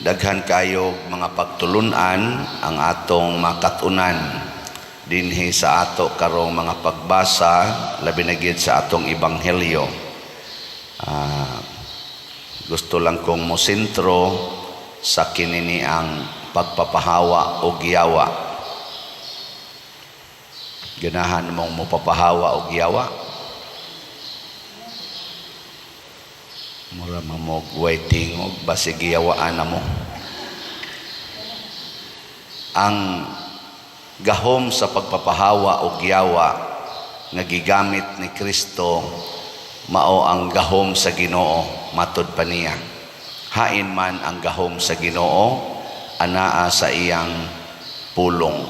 Daghan kayo mga pagtulunan ang atong makatunan dinhi sa ato karong mga pagbasa, labi na gid sa atong ebanghelyo. Gusto lang kong mosentro sa kinini ang pagpapahawa o giyawa. Ganahan mong mopapahawa og yawa? Mura mamog way tingog, basig giyawaan na mo. Ang gahom sa pagpapahawa og yawa nga gigamit ni Kristo mao ang gahom sa Ginoo, matud pa niya. Hain man ang gahom sa Ginoo? Anaa sa iyang pulong.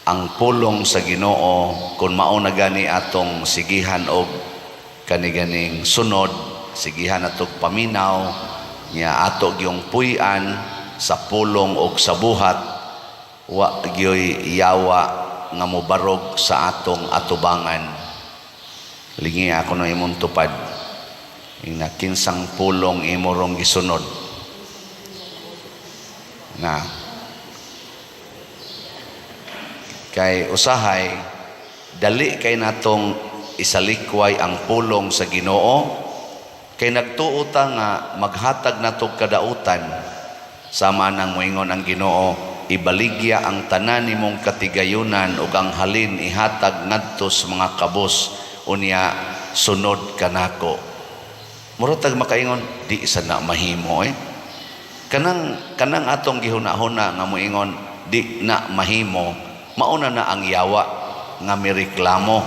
Ang pulong sa Ginoo, kung mao na gani atong sigihan og kaniganing sunod, sigihan atog paminaw nya, ato gyung puy-an sa pulong og sa buhat, wa gyoy yawa nga mobarog sa atong atubangan. Lingi ako no imong tupad. Ina, kinsang pulong imo rong gisunod na? Kay usahay dali kay natong isalikway ang pulong sa Ginoo, kay nagtuo ta nga maghatag natog kadautan. Sama nang moingon ang Ginoo, "Ibaligya ang tanan nimong katigayunan ug ang halin ihatag ngadto sa mga kabos, unya sunod kanako." Mura tag makaingon, "Di sa na mahimo eh." Kanang atong gihuna-huna nga moingon di na mahimo, mauna na ang yawa nga mireklamo,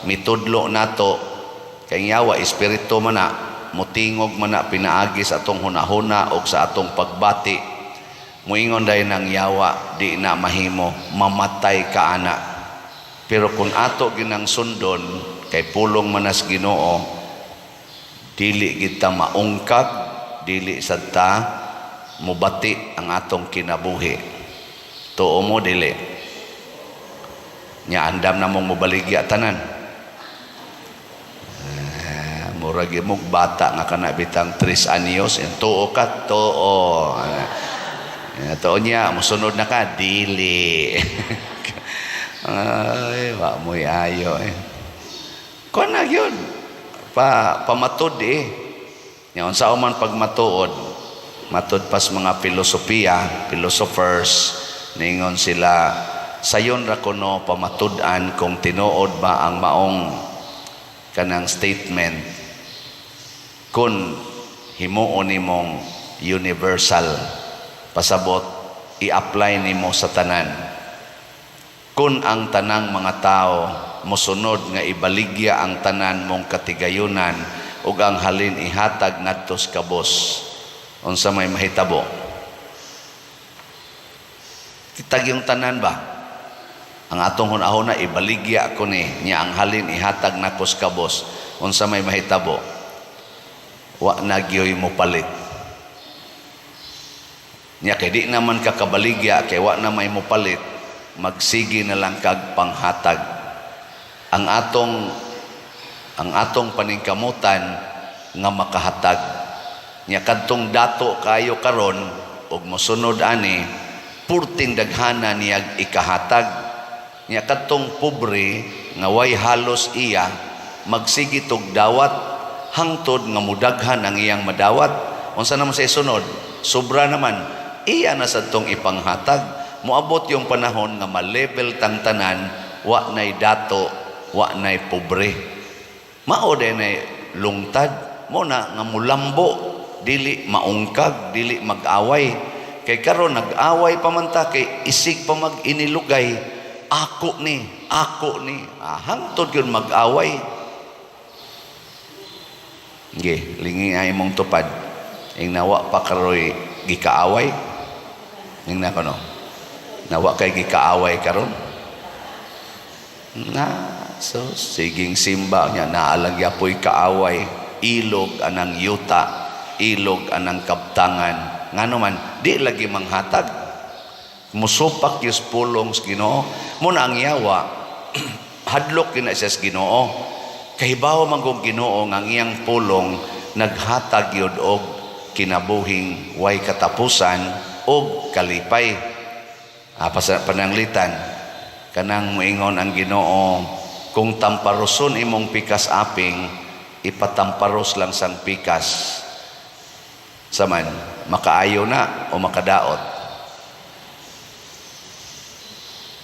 mitudlo nato, kay yawa espiritu man na, mutingog man na pinaagi sa atong hunahuna o sa atong pagbati. Muingon dayon ang yawa, "Di na mahimo, mamatay ka ana." Pero kung ato ginang sundon kay pulong manas Ginoo, dili kita maungkag, dili sad ta mubati ang atong kinabuhi. Tuo mo, dili? Nya andam na mong mobaligya tanan? Eh, murag imong bata nga kana bitang 3 anyos, tuo ka, tuo. Eh, tuo niya, musunod na ka, dili? Ay, wa mo'y ayo eh. Kuan na yun. Pamatod eh. Nya unsa man pagmatuod, matud pas mga filosofiya, philosophers, ningon sila, sayon ra kuno pamatud-an kung tinuod ba ang maong kanang statement kung himuon nimong universal, pasabot i-apply nimo sa tanan. Kung ang tanang mga tao mosunod nga ibaligya ang tanan mong katigayunan ug ang halin ihatag ngadto sa kabos, unsa may mahitabo? Kitag yung tanan ba? Ang atong hunahuna, ibaligya ko ni nya ang halin ihatag nako sa kabos, unsa may mahitabo? Wa na gyoy mo palit. Nya kay di naman ka kabaligya, kay wa na may mopalit, magsige na lang kag panghatag. Ang atong paningkamutan nga makahatag. Nya kadtong dato kayo karon ug mosunod ani, purting daghana niyag ikahatag. Nya kadtong pobre nga way halos iya, magsige tog dawat hangtod nga mudaghan ang iyang madawat. Unsa naman sa isunod? Sobra naman, iya na sa tong ipanghatag. Moabot yung panahon nga ma-level tang tanan, wa nay dato, wa nay pobre. Mao din nay lungtad mo na nga mulambo, dili maungkag, dili mag-away. Kay karon nag-away pa man ta kay isig pa mag inilugay, ako ni, ako ni. Ah, hangtod yun mag-away. Ge, lingi ay mong tupad. Ing nawa pa karoy gikaaway. Ing na kono. Nawa kay gikaaway karon. Na, so siging simba niya naalang yapoy kaaway, ilog anang yuta, ilog anang kabtangan. Ngano man di lagi manghatag. Musupak yus pulong sa Ginoo. Muna ang yawa hadlok kina siya sa Ginoo. Kahibaw man kung Ginoo nga ang iyang pulong naghatag yun og kinabuhing way katapusan og kalipay. Ah, pananglitan kanang moingon ang Ginoo, kung tamparoson imong pikas aping, ipatamparos lang sang pikas. Saman, makaayo na o makadaot?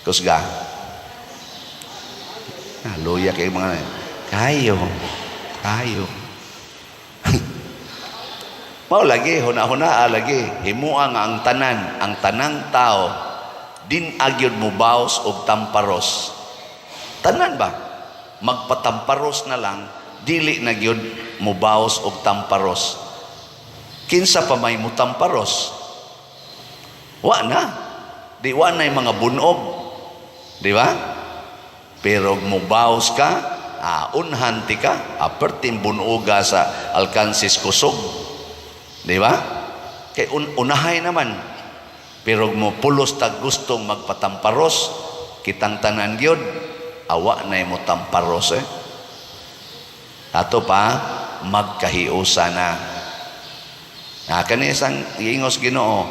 Kusga. Ah, luya kay mga kayo. Kayo. Mao lagi, huna-huna lagi. Himua nga ang tanan, ang tanang tao, din agyod mo baos og tamparos. Tanan ba? Magpatamparos na lang, dili na gyud mo baos og tamparos. Kinsa pa may mutamparos? Wa na. Di wa na mga bunog. Di ba? Pero mubaos ka, unhan ti ka, perting bunoga sa alkansis kusog. Di ba? Kay unahay naman. Pero mo pulos tag gustong magpatamparos, kitang tanan gyud, awa na mo tamparos eh. Ato pa, magkahiusa na. Na kani isang giingos Ginoo,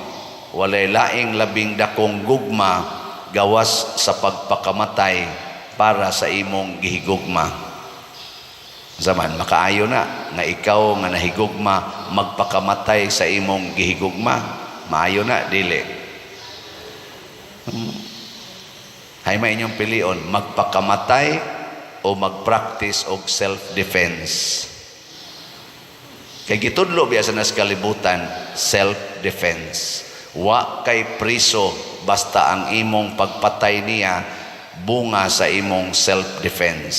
walay laing labing dakong gugma gawas sa pagpakamatay para sa imong gihigugma. Zaman makaayo na nga ikaw nga nahigugma magpakamatay sa imong gihigugma, maayo na dili? Hay may inyong pilion, magpakamatay o magpractice og self-defense. Kay gitudlo biya sa nas kalibutan, self-defense. Wa kay priso basta ang imong pagpatay niya bunga sa imong self-defense.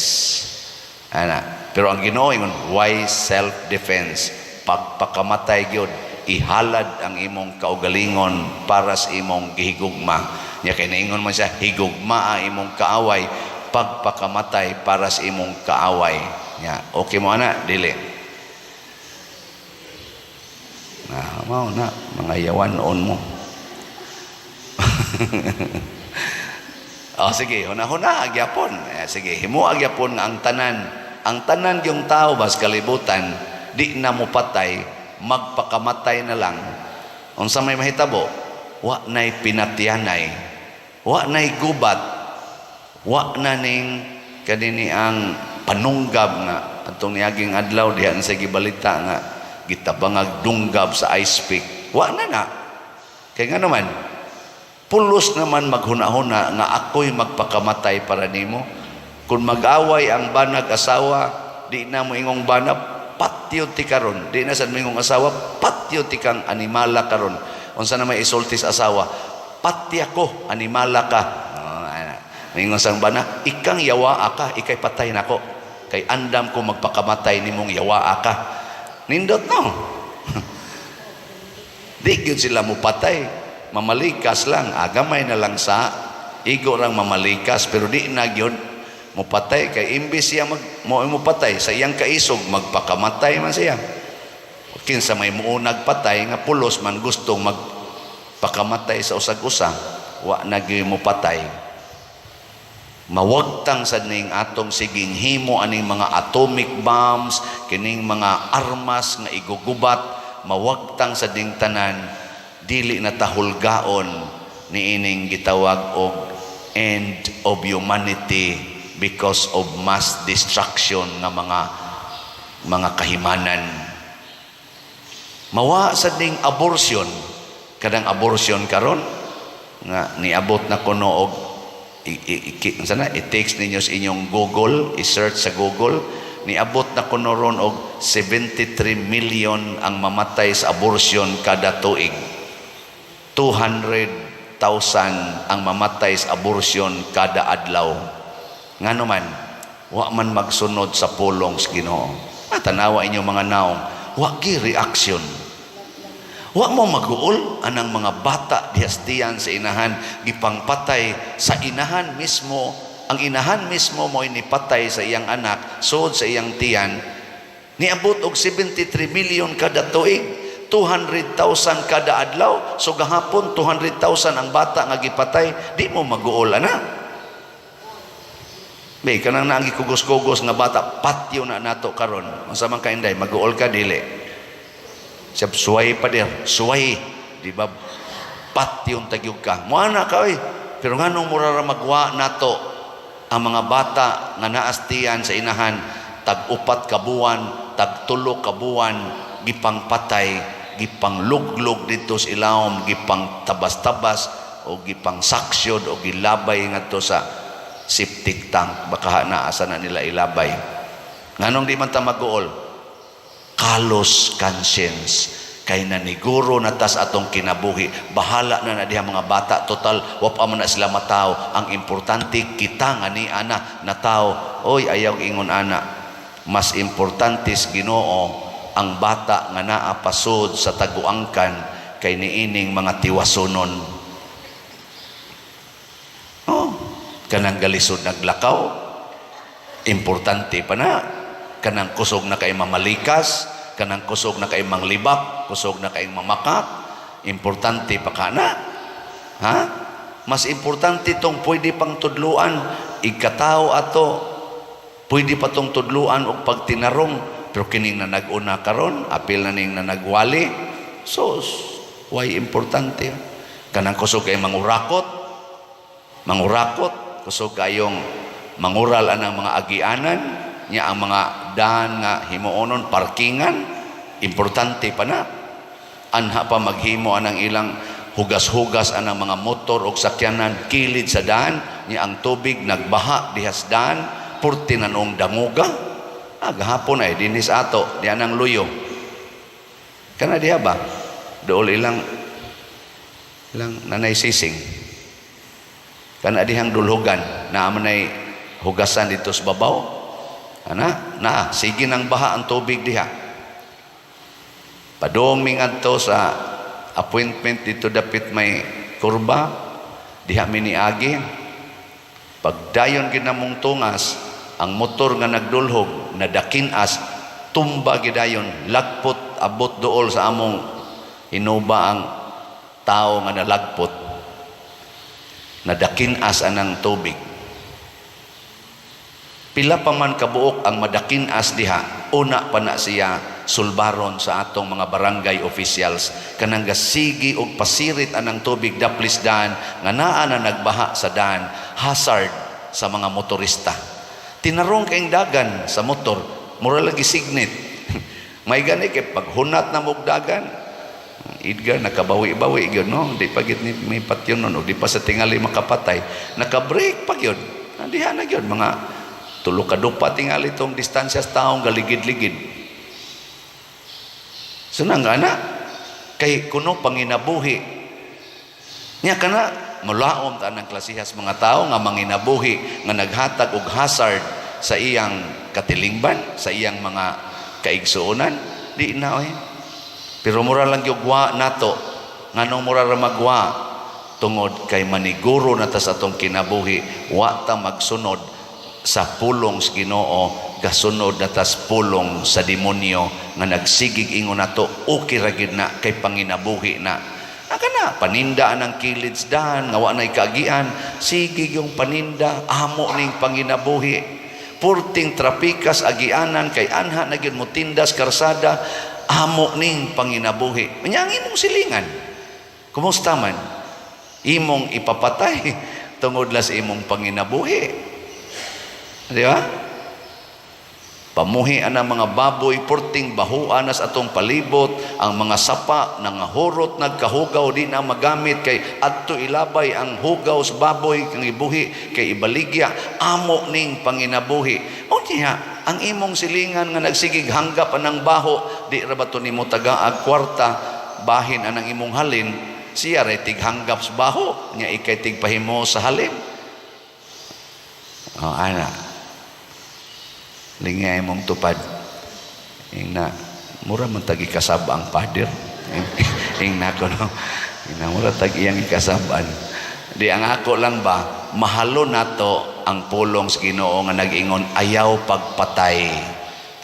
Ana. Pero ang Ginoo ingon, why self-defense? Pagpakamatay gyud, ihalad ang imong kaugalingon para sa imong gihigugma. Nya kay naingon man siya, higugma ang imong kaaway, pagpakamatay para sa imong kaaway. Nya, okay mo ana, dili? Na, mao na, mga yawan-on mo. Oh, sige, huna-huna gyapon. Eh, sige, himo gyapon nga ang tanan yung tao bas kalibutan, di na mo patay, magpakamatay na lang. Unsa may mahitabo? Wa nay pinatyanay. Wa nay gubat. Wa na ning kanini ang panunggab nga atong niaging adlaw diha sa gibalita nga gitabangag dunggab sa ice pick. Wa na na. Kay nga naman, pulos naman maghuna-huna nga ako'y magpakamatay para nimo. Kung mag-away ang banag asawa, di na mo ingong bana, patyo ti karon. Di na sad mo ingong asawa, patyo ti kang animala karon. Unsa na may isulti sa asawa? Patya ko, animala ka. Oh, ana. Moingon sang bana, ikang yawaa ka, ikay patay nako. Kay andam ko magpakamatay nimong yawaa ka. Nindot no. Di gyud sila mo patay. Mamalikas lang, agamay na lang sa igo rang mamalikas, pero di na gyud mupatay kay imbis siya mag mo mupatay sa iyang kaisog, magpakamatay man siya. Kinsa may muunag patay nga pulos man gustong magpakamatay sa usag-usa, wa na gyud mupatay. Mawagtang sad ning atong siging himo aning mga atomic bombs, kining mga armas nga igugubat, mawagtang sa ding tanan, dili na tahulgaon niining gitawag og end of humanity because of mass destruction nga mga kahimanan. Mawa sa ding abortion, kadang abortion karon nga niabot na kuno og sana i-text ninyo sa inyong Google, i-search sa Google, niabot na kuno ron og 73 million ang mamatay sa abortion kada tuig. 200,000 ang mamatay sa abortion kada adlaw. Ngano man, wa man magsunod sa pulong sa Ginoo. Ah, tanawa inyong mga naong, wa gi reaction. Wa mo maguol anang mga bata dihastiyan sa inahan, gipangpatay sa inahan mismo. Ang inahan mismo mo inipatay sa iyang anak, sud sa iyang tiyan. Niabot og 73 million kada tuig, 200,000 kada adlaw. So gahapon 200,000 ang bata nga gipatay, di mo maguol ana? May kanang naagi kugos-kugos nga bata, patyo na nato karon. Unsa man ka, Inday, maguol ka dili? Sab suway pa der, suway, di ba? Patyon tagyog ka. Muana ka oy. Pero nganong mura ra magwa nato ang mga bata nga naastian sa inahan tag 4 ka buwan, tag 3 ka buwan, gipangpatay, gipangluglog dito sa ilawom, gipang tabas-tabas o gipang saksyod o gilabay ngadto sa septic tank, baka naa sa na nila ilabay? Nganong di man ta maguol? Callous conscience, kay naniguro na tas atong kinabuhi. Bahala na na diha mga bata, total wa pa man na sila mataw, ang importante kita nga ni ana nataw. Oy, ayaw ingon ana. Mas importante sa Ginoo ang bata nga naa pasod sa taguangkan kay niining mga tiwasunon. Oh, kanang galisod naglakaw, importante pa na. Kanang kusog na kay mamalikas, kanang kusog na kay manglibak, kusog na kay mamakak, importante pa ka na. Ha? Mas importante tong pwede pang tudluan, ikatao ato, pwede pa tong tudluan og pagtinarong, pero kining na nag-una karon, apil na ning na nagwali, so, why importante? Kanang kusog kay mangurakot, mangurakot, kusog kayong mangural anang mga agianan, nya ang mga daan nga himuonon parkingan, importante pa na. Anha pa maghimo anang ilang hugas-hugas anang mga motor og sakyanan kilid sa daan, nya ang tubig nagbaha dihas daan, purti na noong danguga. Ah, gahapon ay dinis ato diyan ang luyo kana diha ba dool ilang ilang nanay sising kana dihang dulhugan na manay hugasan dito sa babaw ana na sige nang baha ang tubig diha. Padung mi ngadto sa appointment dito dapit may kurba diha mi niagi. Pagdayon ginamong tungas, ang motor nga nagdulhog nadakinas, tumba gidayon, lagpot abot dool sa among inuba ang tao nga nalagpot, nadakinas anang tubig. Pila pa man kabuok ang madakinas diha, una pa na siya sulbaron sa atong mga barangay officials kanang gasigi og pasirit anang tubig daplis daan nga naa na nagbaha sa daan, hazard sa mga motorista. Tinarong kayong dagan sa motor, mura lagi signit. May gani kay paghunat na mog dagan, Edgar, nakabawi-bawi gyud, no? Di pa gyud ni may patyon nun, di pa sa tingali makapatay. Naka-brake pa gyud. Diha na gyud mga tulo ka dupa tingali tong distansya sa taong galigid-ligid. So nang ana kay kuno panginabuhi. Nya kana mulaom ta ng klasihas mga tao nga manginabuhi nga naghatag og hazard sa iyang katilingban, sa iyang mga kaigsuonan, di na oy. Pero mura lang gyud wa nato. Nganong mura ra magwa? Tungod kay maniguro na ta sa atong kinabuhi, wa ta magsunod sa pulong sa Ginoo, gasunod na tas pulong sa demonyo nga nagsigig ingon nato okay ra gyud na kay panginabuhi na. Aka na, paninda ang kilid daan, nga wa na'y kaagian, sige yung paninda, amo ning panginabuhi. Purting trapikas agianan kay anha na gyud mo tindas karsada, amo ning panginabuhi. Unya ang imong silingan, kumusta man? Imong ipapatay tungod la sa imong panginabuhi. Di ba? Pamuhi ang mga baboy, purting bahuan nas atong palibot, ang mga sapa, nangahurot, nagkahugaw, di na magamit, kay adto ilabay ang hugaw sa baboy, kang ibuhi, kay ibaligya, amo ning panginabuhi. O niya, ang imong silingan nga nagsigig hanggap anang baho, di ra ba to nimo tagaag kwarta, bahin anang imong halin, siya ray tighanggap sa baho, nya ikay tigpahimo sa halin. Oh, ana. Lingay mong tupad. Ing na, mura man tagi kasab ang pader. Ing na ko no. Ing na mura tag iyang ikasaban. Di ang ako lang ba, mahalo nato ang pulong sa Ginoo nga nag-ingon ayaw pagpatay.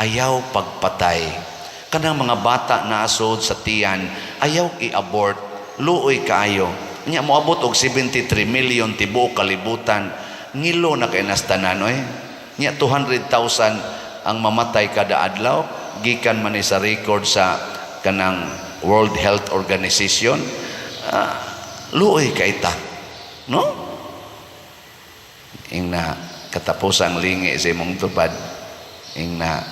Ayaw pagpatay. Kanang mga bata na asod sa tiyan, ayaw i-abort, luoy kaayo. Nya moabot og 73 million tibuok kalibutan, ngilo na kay nas tanan oy. Nya 200,000 ang mamatay kada adlaw gikan man ni sa record sa kanang World Health Organization. Ah, luoy kay ta, no? Ingna katapusang lingi sa imong tupad, ingna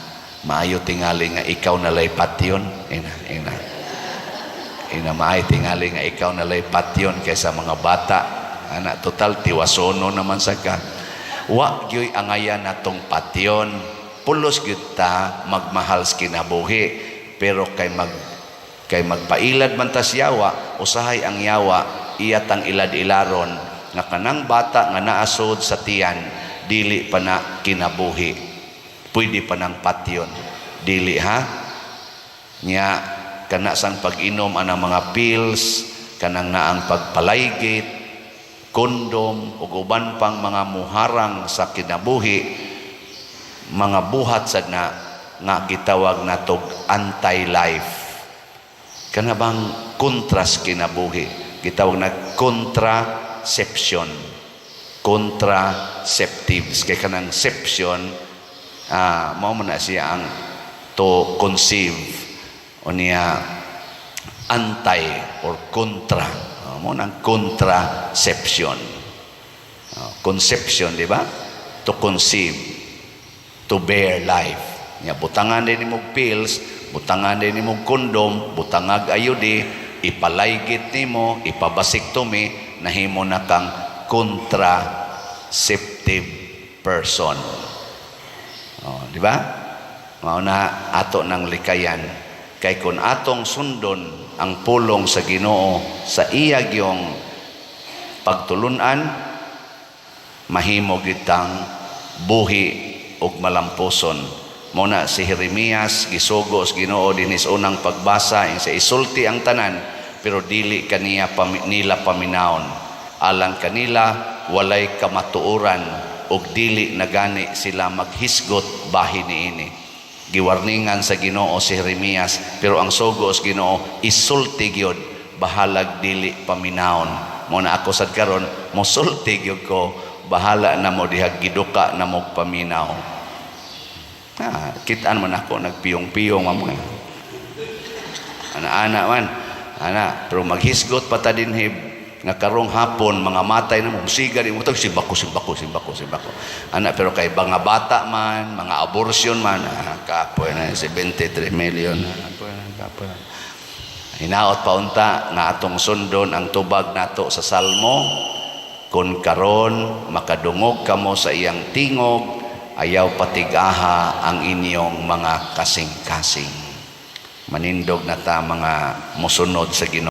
maayo tingali nga ikaw na lay patyon. Ingna maayo tingali nga ikaw na lay patyon kaysa mga bata ana. Total, tiwasono naman sa ka. Wa gyoy angayan natong patyon. Pulos gyud ta magmahal sa kinabuhi, pero kay magpailad man tas yawa, usahay ang yawa iya tang ilad-ilaron nga kanang bata nga naasod sa tiyan dili pa na kinabuhi, pwede pa nang patyon. Dili ha. Nya kana sang pag-inom anang mga pills, kanang naang pagpalaygit, kondom ug uban pang mga muharang sa kinabuhi, mga buhat sad na nga gitawag natog anti-life, kana bang kontras kinabuhi, gitawag na contraception, contraceptives, kay kanang ception, mao man na siya ang to conceive. Unya anti or kontra, mo nang contraception. Conception, di ba? To conceive, to bear life. Nya butangan din nimo pills, butangan din nimo kondom, butangag IUD, ipalaygit nimo, ipa-vasectomy, nahimo na kang contraceptive person. Oh, di ba? Mao na ato nang likayan kay kung atong sundon ang pulong sa Ginoo sa iya gyong pagtulunan, mahimo gitang buhi ug malampuson. Mo na si Jeremias gisugo sa Ginoo dinhi sa unang pagbasa sa isulti ang tanan, pero dili kaniya nila paminawon. Alang kanila walay kamatuoran ug dili nagani sila maghisgot bahin niini. Giwarningan sa Ginoo si Jeremias, pero ang sugo sa Ginoo, isulti gyud bahalag dili paminawon. Mo na ako sad karon mosulti gyud ko, bahala na mo dihag giduka na mo paminaw. Ah, kitaan man ako nagpiyong-piyong man mo. Ana-ana man ana, pero maghisgot pa ta dinhi nga karong hapon mga matay na mo siga di mo tag simbako, simbako, simbako, simbako ana. Pero kay mga bata man, mga abortion man, kapoy na 73 million, kapoy na, kapoy na. Hinaot pa unta nga atong sundon ang tubag nato sa Salmo: "Kun karon makadungog kamo sa iyang tingog, ayaw patigaha ang inyong mga kasing-kasing." Manindog na ta, mga musunod sa Ginoo.